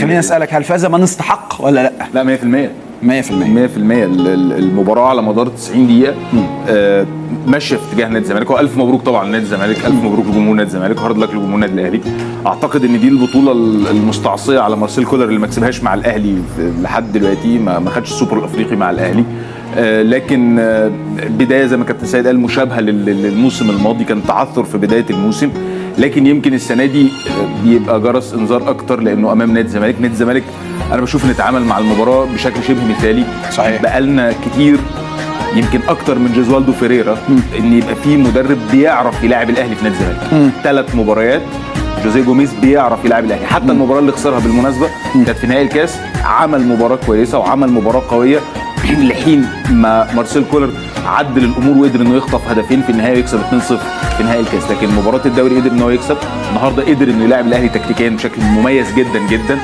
خليني اسالك، هل فاز من استحق ولا لا؟ لا، 100%. 100%. 100%. المباراة على مدار 90 دقيقة ماشية في اتجاه نادي الزمالك، والف مبروك طبعا لنادي الزمالك، الف مبروك لجمهور نادي الزمالك، hard luck لجمهور النادي الاهلي. اعتقد ان دي البطولة المستعصيه على مارسيل كولر اللي ما كسبهاش مع الاهلي لحد دلوقتي، ما خدش السوبر الافريقي مع الاهلي. لكن بداية زي ما كابتن سيد قال مشابهة للموسم الماضي، كان تعثر في بداية الموسم، لكن يمكن السنة دي بيبقى جرس انذار اكتر لانه امام نادي الزمالك. نادي الزمالك انا بشوف ان اتعامل مع المباراة بشكل شبه مثالي. بقالنا كتير، يمكن اكتر من جيزوالدو فيريرا، ان يبقى في مدرب بيعرف يلاعب الاهلي في نادي الزمالك. 3 مباريات جوزيه جوميز بيعرف يلاعب الاهلي، حتى المباراة اللي خسرها بالمناسبة كانت في نهائي الكاس، عمل مباراة كويسة وعمل مباراة قوية لحين ما مارسيل كولر عدل الامور وقدر انه يخطف هدفين في النهاية ويكسب 2-0 في نهائي الكاس. لكن مباراة الدوري قدر ان هو يكسب. النهارده قدر انه يلاعب الاهلي تكتيكيا بشكل مميز جدا جدا.